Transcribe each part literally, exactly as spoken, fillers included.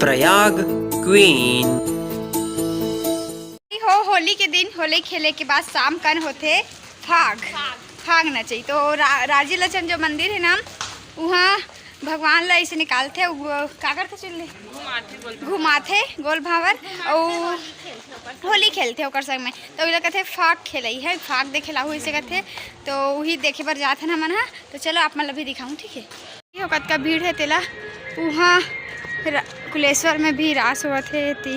Prayag queen. हो, होली के दिन होली खेले के बाद शाम कन होथे फाग। फाग नचई। तो रा-, राजी लोचन जो मंदिर हे ना, उहाँ भगवान ला ऐसे निकालथे, उ का करथे चुल्ली? घुमाथे गोल भांवर, अउ होली खेलथे ओकर संग में। तो ओला कथे फाग खेलई हे, फाग देखे लाहू ऐसे कथे। तो उही देखे बर जात हन हमन हा। तो चलो आप मन ला भी दिखाऊं, ठीक है? ये कतका भीड़ है तेला, उहाँ रा-, कुलेश्वर में भी रास होवत हे ती।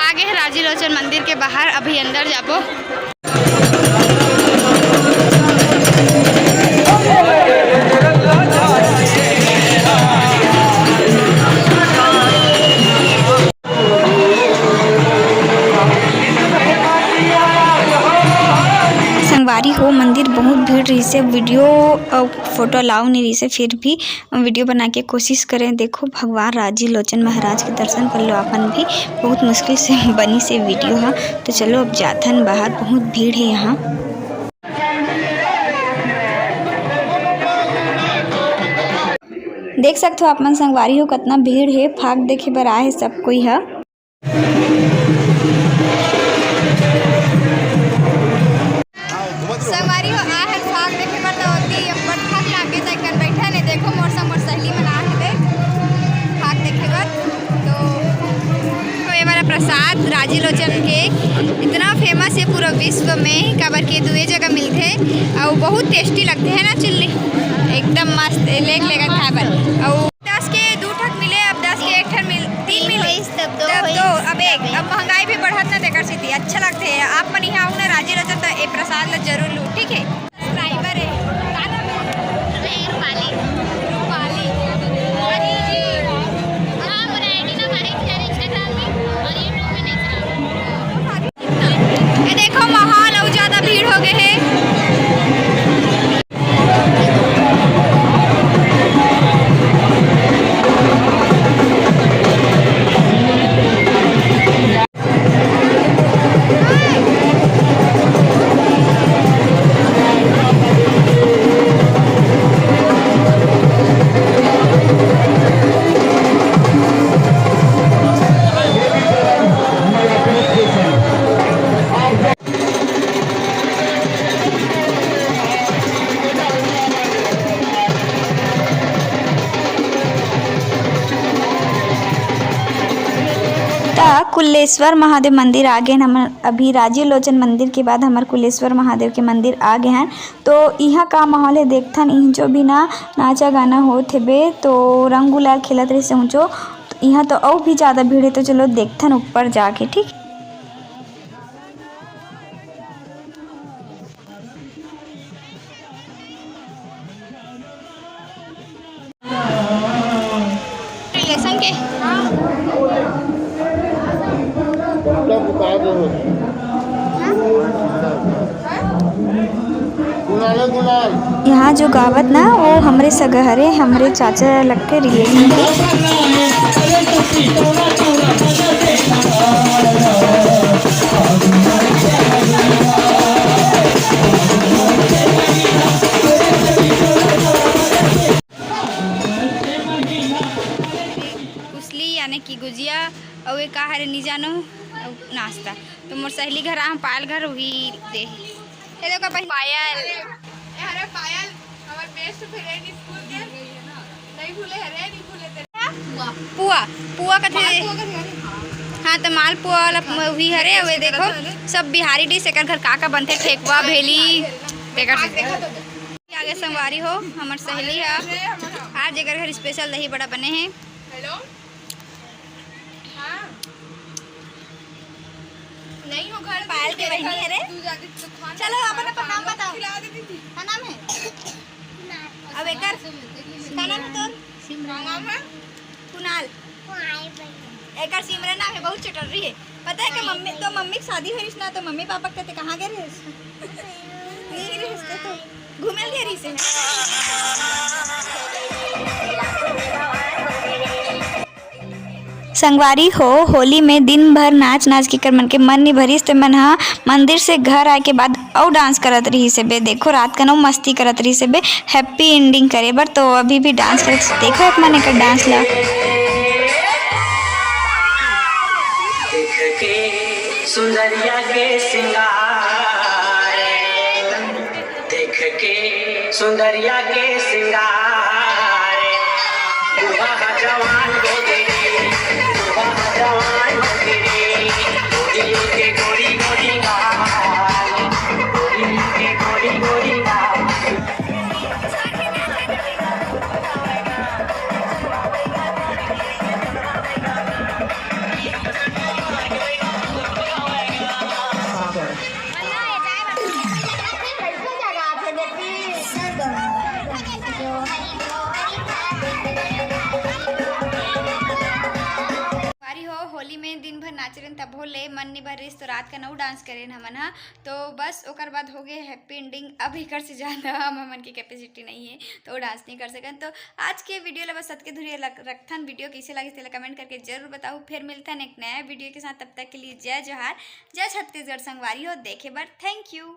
आगे है राजी लोचन मंदिर के बाहर, अभी अंदर जाबो। संगवारी हो, मंदिर बहुत भीड़ रहिसे, वीडियो अउ फोटो अलाउ नहीं रहिसे, फिर भी वीडियो बना के कोशिश करें। देखो, भगवान राजी लोचन महाराज के दर्शन कर लो आपन भी। बहुत मुश्किल से बनी से वीडियो ह। तो चलो, अब जाथन बाहर, बहुत भीड़ है यहाँ। देख सकत हो आप मन संगवारी हो, कतना भीड़ हे, फाग देखे बर आए हे सब कोई ह। संगवारी हो, आए हन फाग देखे बर, त ओती अब्बड़ थक लागे, त एकन बइठन हे। देखो, मोर संग मोर सहेली मन आए हे फाग देखे बर। तो, तो ये वाला प्रसाद राजी लोचन के इतना फेमस हे पूरा विश्व में, काबर के दुए जगह मिलथे अउ बहुत टेस्टी लगथे, है ना चुल्ली? एकदम मस्त, लेग लेगत खाए बर। अउ दस के दू ठक मिले, अब दस के एक ठक मिल, तीन मिले। होइस तब दो तब होइस, दो, अब एक। तब एक। अब महंगाई भी बढ़त ना, तेकर सेती अच्छा लगथे। आप मन इहाँ आऊ ना, राजी लोचन, त ए प्रसाद ला जरूर लू, ठीक है? सब्सक्राइबर है, का नाम है? रूपाली। रूपाली। अरे जी, हाँ, मेरा आईडी ना माहिर है Instagram में और YouTube में नेचरा। ये देखो, माहौल अउ ज्यादा भीड़ हो गए है। त कुलेश्वर महादेव मंदिर आ गेन हमन। अभी राजीव लोचन मंदिर के बाद हमर कुलेश्वर महादेव के मंदिर आ गे हन। तो इहाँ का माहौल हे देखथन। इहाँ जो भी ना नाचा गाना होत हेबे, तो रंग गुलाल खेलत रहिसे ऊँचो। इहाँ तो अउ भी ज्यादा भीड़ हे, तो चलो देखथन ऊपर जाके, ठीक। रिलेशन के। यहाँ जो गावत ना, वो हमरे सगा हरे, हमरे चाचा लगथे रिलेशन के। कुसली यानी कि गुजिया, अउ ये का हरे नी जानो, अउ नाश्ता। तो मोर सहेली घर आ, पायल घर, वही दे हे। ये देखो बहिन, पायल। अरे पायल, हमार बेस्ट फ्रेंड स्कूल के। नहीं भूले हरे, नहीं भूले तेरे। पुआ, पुआ कथे। मालपुआ कथे, अरे हाँ। हाँ, तो मालपुआ वाला म-, वही हरे, अउ ये देखो, सब बिहारी डिश, एकर घर का का बनथे, ठेकुआ, भेली, तेकर से। आगे संगवारी हो, हमर सहेली ह, आज एकर घर स्पेशल दही बड़ा बने हे। हेलो। हाँ। नहीं हो घर पायल के बहिनी हरे। तू जाके दुकान चलो, पर अपन, अपन नाम खाना बताओ। खिला देती थी। का नाम है? अब एकर, का नाम है तोर? का नाम है? कुणाल। एकर सिमरन नाम है, बहुत चटर्री है। पता है कि मम्मी, तो मम्मी के शादी होइस ना, तो मम्मी पापा के ते कहाँ गए रहिस? नहीं रहिस ते तो। घूमे ल गे रहिसे। संगवारी हो, होली में दिन भर नाच नाच के कर मन के मन नी भरिस, ते मन ह मंदिर से घर आए के बाद अउ डांस करत रहिस हे बे। देखो, रात कन अउ मस्ती करत रहिस हे बे, हैप्पी एंडिंग करे बर। तो अभी भी डांस करत, देखो आप मन एकर डांस ला। देख के सुंदरिया के सिंगार, देख के सुंदरिया के सिंगार, बुढ़ा जवान हो गई, बुढ़ा जवान हो गई, गोरी के गोरी गोरी गाल, गोरी के गोरी गोरी गाल। बारी हो, होली में दिन भर नाचे रहेन, तभो ले मन नी भर रिस, तो रात कन अउ डांस करेन हमन ह। तो बस ओकर बाद हो गए हैप्पी एंडिंग। अब एकर से ज़्यादा हम, हमन के कैपेसिटी नहीं है, तो डांस नहीं कर सकन। तो आज के वीडियो ला बस अतके धुरी रख-, रखथन। वीडियो कैसे लगिस तेला कमेंट करके जरूर बताओ। फिर मिलथन एक नया वीडियो के साथ, तब तक के लिए जय जोहार, जय छत्तीसगढ़ संगवारी हो। देखे बर थैंक यू।